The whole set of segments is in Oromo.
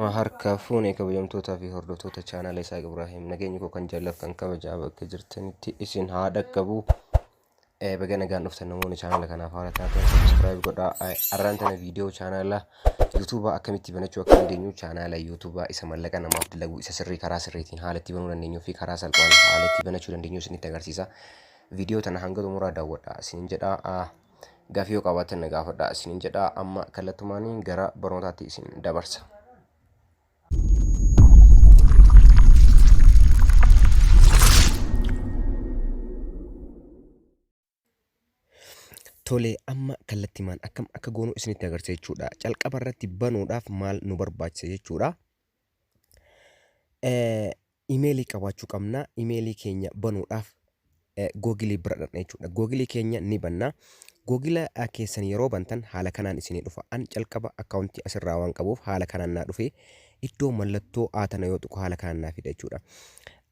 Harka fuune, kabajamtootaa fi hordoftoota chaanaala Isaaq Ibraahim, nageenyi koo kan jaalladhu kan kabajaa bakka jirtanitti isin haa dhaqqabu. Baga nagaan dhuftan. Namoonni chaanaala kanaaf haala taatan subscribe godhaa. Arraan tana viidiyoo chaanaala yuutuubaa akkamitti banachuu akka dandeenyu, chaanaala yuutuubaa isa mallaqa namaaf dalagu, isa sirrii, karaa sirriitiin haala itti banuu dandeenyuu fi karaa salphaan haala itti banachuu dandeenyu isinitti agarsiisa. Viidiyoo tana hanga xumuraa daawwadha isinin jedha. Gaafii yoo qabaattan na gaafadha isinin jedha. Amma kallattumaanii gara barnootaatti isin dabarsa. Tole, amma kallattimaan akkam akka goonu isinitti agarsiisa jechuudha. Calqaba irratti banuudhaaf maal nu barbaachisa jechuudha. Imeelii qabaachuu qabna. Imeelii keenya banuudhaaf googilii bira dhaqna jechuudha. Googilii keenya ni banna. Googila keessan yeroo bantan haala kanaan isinii dhufa. An calqaba akkaawuntii asirraa waan qabuuf haala kanaan naa dhufe. Iddoo mallattoo A tana yoo tuqu haala kanaan naa fida jechuudha.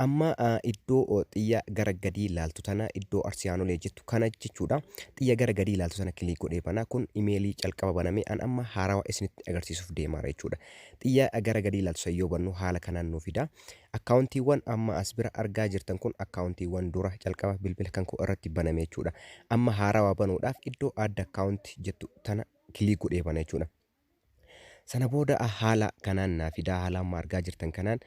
Amma iddoo xiyya gara gadii ilaaltu tana, iddoo arsiyaanolee jettu kana jechuudha. Xiyya gara gadii ilaaltu tana click godhee bana. Kun imeelii calqaba baname, an amma haarawa isinitti agarsiisuuf deemaara jechuudha. Xiyya gara gadii ilaaltu san yoo bannu haala kanaan nu fida. Akkaawuntiiwwan amma as bira argaa jirtan kun akkaawuntiiwwan dura calqaba bilbila kan koo irratti baname jechuudha. Amma haarawaa banuudhaaf iddoo add account jettu tana click godhee bana jechuudha. Sana booda haala kanaan naa fida. Haala amma argaa jirtan kanaan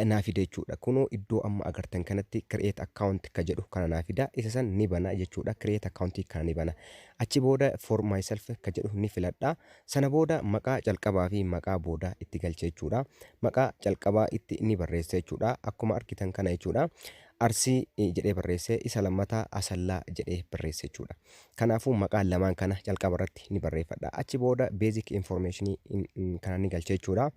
naa fida jechuudha. Kunoo iddoo amma agartan kanatti create account ka jedhu kana naa fida. Isa san ni bana jechuudha. Create account kana ni bana. Achi booda for myself ka jedhu ni filadha. Sana booda maqaa calqabaa fi maqaa boodaa itti galcha jechuudha. Maqaa calqabaa itti ni barreessa jechuudha. Akkuma argitan kana jechuudha. Arsii jedhee barreesse, isa lammataa Asallaa jedhee barreesse jechuudha. Kanaafuu maqaa lamaan kana calqaba irratti ni barreeffadha. Achi booda basic information kana ni galcha jechuudha.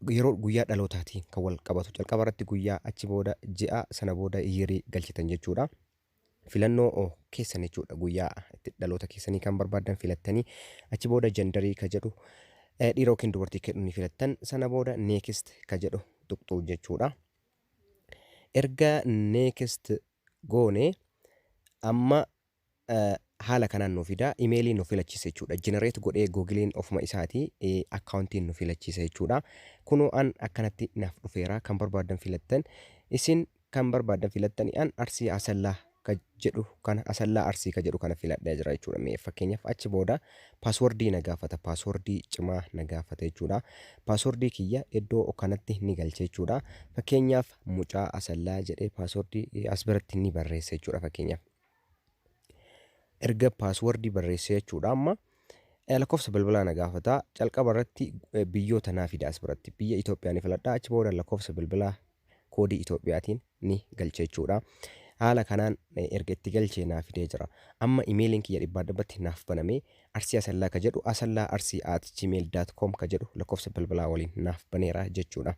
Yeroo guyyaa dhalootaatiin kan wal qabatu calqaba irratti guyyaa, achi booda ji'a, sana booda yerii galchitan jechuudha. Filannoo keessan jechuudha, guyyaa itti dhaloota keessanii kan barbaadan filattanii, achi booda gender ka jedhu dhiira yookiin dubartii kedhu ni filattan. Sana booda next ka jedhu tuqxuu jechuudha. Erga next goone amma haala kanaan nu fida. Imeelii nu filachiisa jechuudha. Generate godhee googiliin ofuma isaati akkaawuntiin nu filachiisa jechuudha. Kunoo an akkanatti naaf dhufeera. Kan barbaadan filattan, isin kan barbaadan filattani. An Arsii Asallaa ka jedhu kana, Asallaa Arsii ka jedhu kana filadhee jira jechuudha. Mee fakkeenyaaf achi booda paaswordii na gaafata. Paaswordii cimaa na gaafata jechuudha. Paaswordii kiyya iddoo kanatti ni galcha jechuudha. Fakkeenyaaf mucaa Asallaa jedhee paaswordii as biratti ni barreessa jechuudha fakkeenyaaf. Erga paaswordii barreessee jechuudha, amma lakkoofsa bilbilaa na gaafata. Calqaba irratti biyyoota naa fida as biratti. Biyya Itoophiyaa ni filadha. Achi booda lakkoofsa bilbilaa koodii Itoophiyaatiin ni galcha jechuudha. Haala kanaan erga itti galchee naa fidee jira. Amma imeeliin kiyya dhibbaa dhibbatti naaf banamee Arsii Asallaa ka jedhu, asallaarsii@gmail.com ka jedhu lakkoofsa bilbilaa waliin naaf baneera jechuudha.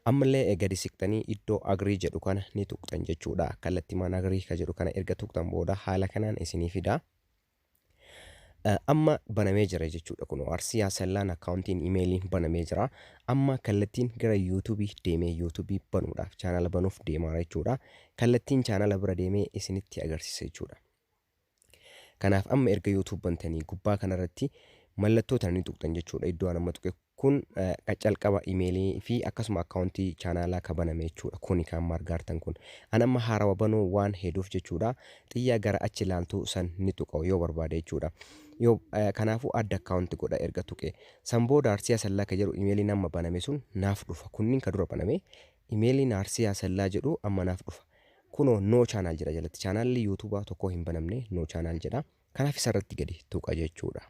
Ammallee gadi siqxanii iddoo agree jedhu kana ni tuqxan jechuudha. Kallattimaan agree ka jedhu kana erga tuqxan booda haala kanaan isinii fida. Amma banamee jira jechuudha. Kun Arsii Asallaan akkaawuntiin imeeliin banamee jira. Amma kallattiin gara yuutuubii deemee yuutuubii banuudhaaf, chaanala banuuf deemaa jechuudha. Kallattiin chaanala bira deemee isinitti agarsiisa jechuudha. Kanaaf amma erga YouTube bantanii gubbaa kanarratti mallattoo tana ni tuqxan jechuudha. Iddoo an amma tuqe kun calqaba imeelii fi akkasuma akkaawuntii chaanaalaa ka baname jechuudha. Kuni kan amma argaartan kun. An amma haarawa banuu waan heduuf jechuudha. Xiyya gara achi ilaaltu san ni tuqa yoo barbaade jechuudha. Yoo kanaafuu add account godha erga tuqe. San booda Arsii Asallaa ka jedhu imeeliin amma baname sun naaf dhufa. Kunniin ka dura baname, imeeliin Arsii Asallaa jedhu amma naaf dhufa. Kunoo no channel jedha jalatti. Chaanaalli yuutuubaa tokko hin banamne, no channel jedha. Kanaaf isarratti gadi tuqa jechuudha.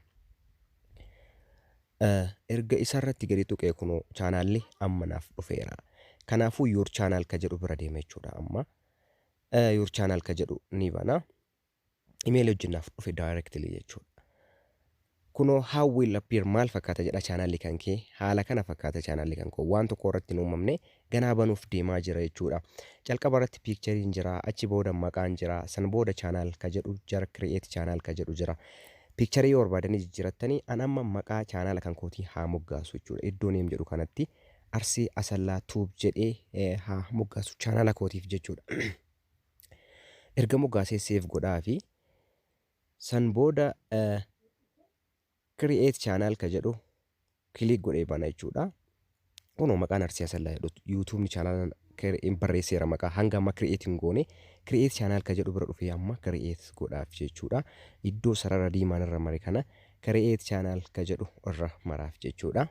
Erga isarratti gadi tuqee kunoo chaanaalli amma naaf dhufeera. Kanaafuu your channel ka jedhu bira deema jechuudha amma. Your channel ka jedhu ni bana. Imeelii wajjin naaf dhufe directly jechuudha. Kunoo how will appear, maal fakkaata jedha chaanaalli kan kee. Haala kana fakkaata chaanaalli kan koo. Waan tokko irratti hin uumamne, ganaa banuuf deemaa jira jechuudha. Calqaba irratti piikchariin jira, achi booda maqaan jira, san booda channel ka jedhu jara, create channel ka jedhu jira. Piikcharii yoo barbaadanii jijjiirattanii, an amma maqaa chaanaala kan kootii haa moggaasu jechuudha. Iddoo name jedhu kanatti Arsii Asallaa Tube jedhee haa moggaasu chaanaala kootiif jechuudha. Erga moggaasee save godhaa fi san booda create channel ka jedhu Click godhee bana jechuudha. Kunoo maqaan Arsii Asallaa jedhu YouTubeni chaanaala barreesseera. Maqaa hanga amma create hin goone. Create channel ka jedhu bira dhufee amma create godhaaf jechuudha. Iddoo sarara diimaan irra mare kana create channel ka jedhu irra maraaf jechuudha.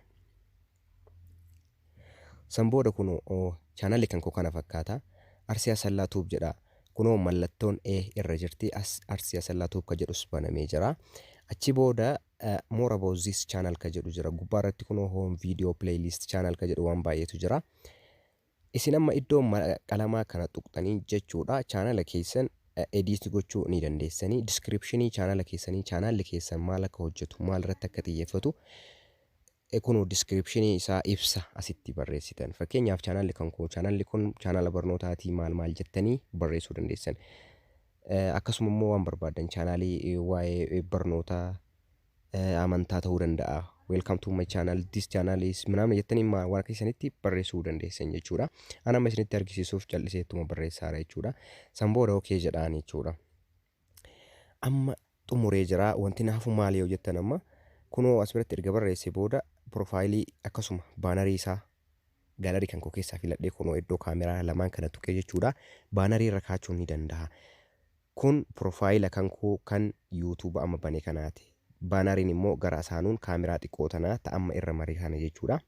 San booda kunoo chaanalli kan koo kana fakkaata. Arsii Asallaa Tube jedha. Kunoo mallattoon E irra jirti. Arsii Asallaa Tube ka jedhus banamee jira. Achi booda "More about this channel" ka jedhu jira. Gubbaa irratti kunoo home, video, playlist, channel ka jedhu waan baay'eetu jira. Isin amma iddoo qalamaa kana tuqxanii jechuudha. Chaanala keessan edit gochuu ni dandeessanii. Descriptionii chaanala keessanii, chaanalli keessan maal akka hojjetu, maal irratti akka xiyyeeffatu kunoo descriptionii isaa ibsa asitti barreessitan. Fakkeenyaaf chaanalli kan koo, chaanalli kun chaanala barnootaatii maal maal jettanii barreessuu dandeessan. Akkasuma immoo waan barbaadan chaanaalii waa'ee barnootaa, amantaa ta'uu danda'a. "Welcome to my channel, this channel is" ምናምን jettanii waan keessanitti barreessuu dandeessan jechuudha. Ana amma isinitti argisiisuuf calliseettuma barreessaara jechuudha. San booda okay jedhaan jechuudha. Amma xumuree jira. Wanti naafu maali yoo jettan, amma kunoo as biratti erga barreesse booda profileii akkasuma bannerii isaa gallery kan koo keessaa filadhee kunoo iddoo kaameraa lamaan kana tuqee jechuudha. Bannerii irra kaachuu ni danda'a. Kun profile kan koo kan YouTube amma bane kanaati. Banneriin immoo gara isaanuun kaameraa xiqqoo tanaa ta amma irra marii kana jechuudha.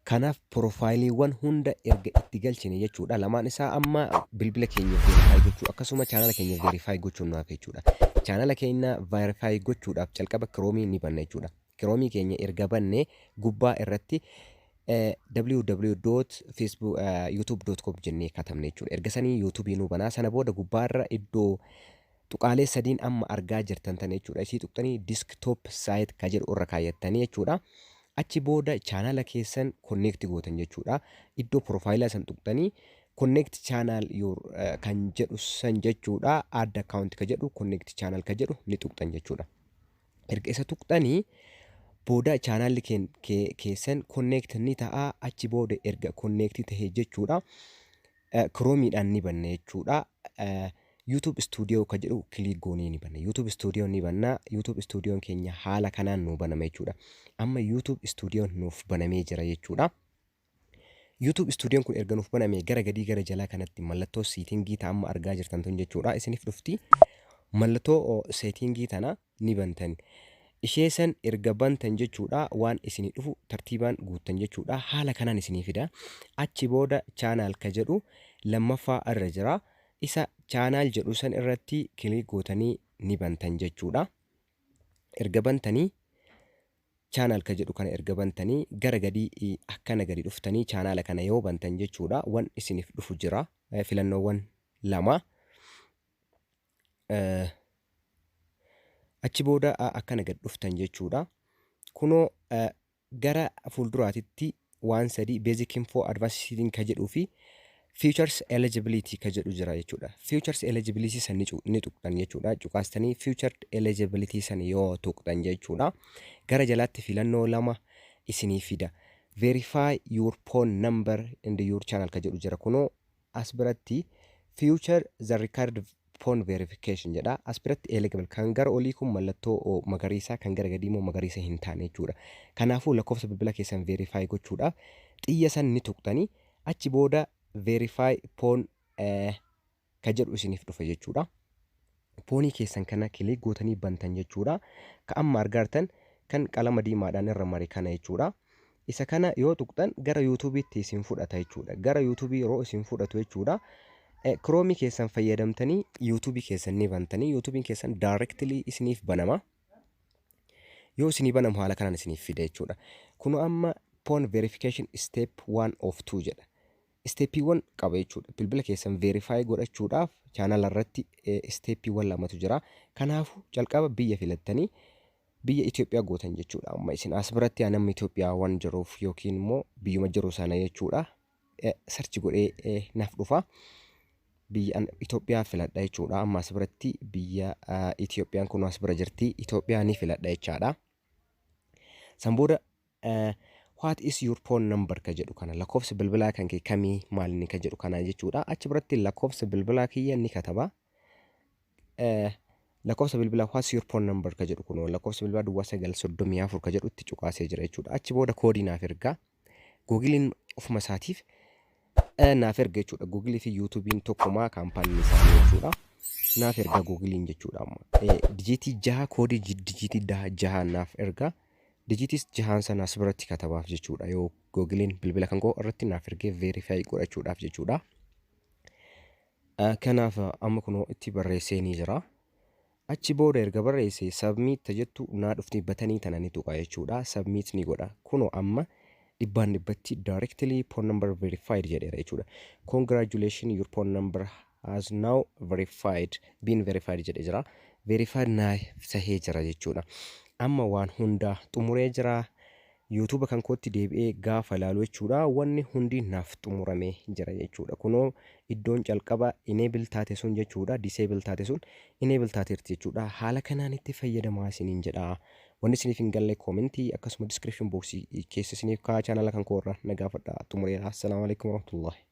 Kanaaf profileiiwwan hunda erga itti galchine jechuudha. Lamaan isaa amma bilbila keenya verify gochuu akkasuma chaanala keenya verify gochuun naaf jechuudha. Chaanala keenya verify gochuudhaaf calqaba Chromeii ni banna jechuudha. Chromeii keenya erga banne gubbaa irratti www.facebook.youtube.com jennee katabne jechuudha. Erga sanii YouTubeii nu banaa. Sana booda gubbaarra iddoo tuqaalee sadiin amma argaa jirtan tana jechuudha. Isii tuqxanii desktop site ka jedhu irra kaayyattanii jechuudha. Achi booda chaanala keessan connect gootan jechuudha. Iddoo profileaa san tuqxanii connect channel your kan jedhu san jechuudha. Add account ka jedhu, connect channel ka jedhu ni tuqxan jechuudha. Erga isa tuqxanii booda chaanalli keessan connect ni ta'a. Achi booda erga connect ta'e jechuudha. Chromeiidhaan ni banna jechuudha. YouTube Studio ka jedhu click goonee ni banna. YouTube Studio ni banna. YouTube Studio keenya haala kanaan nu banama jechuudha. Amma YouTube Studio nuuf banamee jira jechuudha. YouTube Studio kun erga nuuf baname gara gadii gara jalaa kanatti mallattoo settingii ta amma argaa jirtan tun jechuudha. Isiniif dhufti. Mallattoo settingii tana ni bantan. Ishee san erga bantan jechuudha, waan isinii dhufu tartiibaan guuttan jechuudha. Haala kanaan isinii fida. Achi booda channel ka jedhu lammaffaa irra jira. Isa channel jedhu san irratti click gootanii ni bantan jechuudha. Erga bantanii, channel ka jedhu kana erga bantanii gara gadii akkana gadi dhuftanii chaanaala kana yoo bantan jechuudha, wan isiniif dhufu jira, filannoowwan lama. Achi booda akkana gadi dhuftan jechuudha. Kunoo gara fuulduraatitti waan sadii, basic info, advanced setting ka jedhuu fi features eligibility ka jedhu jira jechuudha. Features eligibility san ni tuqxan jechuudha. Cuqaastanii feature eligibility san yoo tuqxan jechuudha. Gara jalaatti filannoo lama isinii fida. "Verify your phone number and your channel" ka jedhu jira. Kunoo as biratti "feature the required phone verification" jedha. As biratti eligible kan gara olii kun mallattoo magariisaa, kan gara gadii immoo magariisa hin taane jechuudha. Kanaafuu lakkoofsa bilbila keessan verify gochuudhaaf xiyya san ni tuqxanii achi booda verify phone ka jedhu isiniif dhufa jechuudha. Phoneii keessan kana click gootanii bantan jechuudha. Ka amma argartan kan qalama diimaadhaan irra mare kana jechuudha. Isa kana yoo tuqxan gara YouTubeiitti isin fudhata jechuudha. Gara YouTubeii yeroo isin fudhatu jechuudha. Chromeii keessan fayyadamtanii YouTubeii keessan ni bantanii, YouTubeiin keessan directly isiniif banama. Yoo isinii banamu haala kanaan isiniif fida jechuudha. Kun amma phone verification step 1 of 2 jedha. Steppiiwwan qaba jechuudha. Bilbila keessan verify godhachuudhaaf chaanala irratti steppiiwwan lamatu jira. Kanaafuu jalqaba biyya filattanii biyya Itoophiyaa gootan jechuudha. Amma isin as biratti namni Itoophiyaa waan jiruuf yookiin immoo biyyuma jiru sana jechuudha. Search godhee naaf dhufa. Biyya Itoophiyaa filadha jechuudha. Amma as biratti biyya Itoophiyaan kun as bira jirti. Itoophiyaa ni filadha jechaadha. San booda "What is your phone number" ka jedhu kana, lakkoofsa bilbilaa kan kee kamii, maalinni ka jedhu kana jechuudha. Achi biratti lakkoofsa bilbilaa kiyya ni kataba. Lakkoofsa bilbilaa, "What's your phone number?" ka jedhu, kunoo lakkoofsa bilbilaa 0934 ka jedhu itti cuqaasee jira jechuudha. Achi booda koodii naaf ergaa. Googiliin ofuma isaatiif naaf erga jechuudha. Googilii fi YouTubeiin tokkumaa, kaampaaniin isaanii jechuudha. Naaf ergaa Googiliin jechuudha amma. Dijiitii 6, koodii dijiitii 6 naaf ergaa. Dijiitii jahaan sana as biratti katabaaf jechuudha. Yoo Googiliin bilbila kan koo irratti naaf ergee verify godhachuudhaaf jechuudha. Kanaaf amma kunoo itti barreessee ni jira. Achi booda erga barreesse "submit" jettu naa dhufti, buttonii tana ni tuqa jechuudha. Submit ni godha. Kunoo amma dhibbaan dhibbatti "directly phone number verified" jedheera jechuudha. "Congratulation, your phone number has now verified been verified" jedhee jira. Verified naa tahee jira jechuudha. Amma waan hundaa xumuree jira. YouTube kan kootti deebi'ee gaafa ilaalu jechuudha. Wanni hundi naaf xumuramee jira jechuudha. Kunoo iddoon calqaba enable taate sun jechuudha. Disable taate sun enable taateerti jechuudha. Haala kanaan itti fayyadamaa isiniin jedha. Wanni isiniif hin galle commentii akkasuma description boxii keessa isiniif kaa'aa, channela kan koo irra na gaafadha. Xumureera. Assalaamu alaikum warahmatullahi.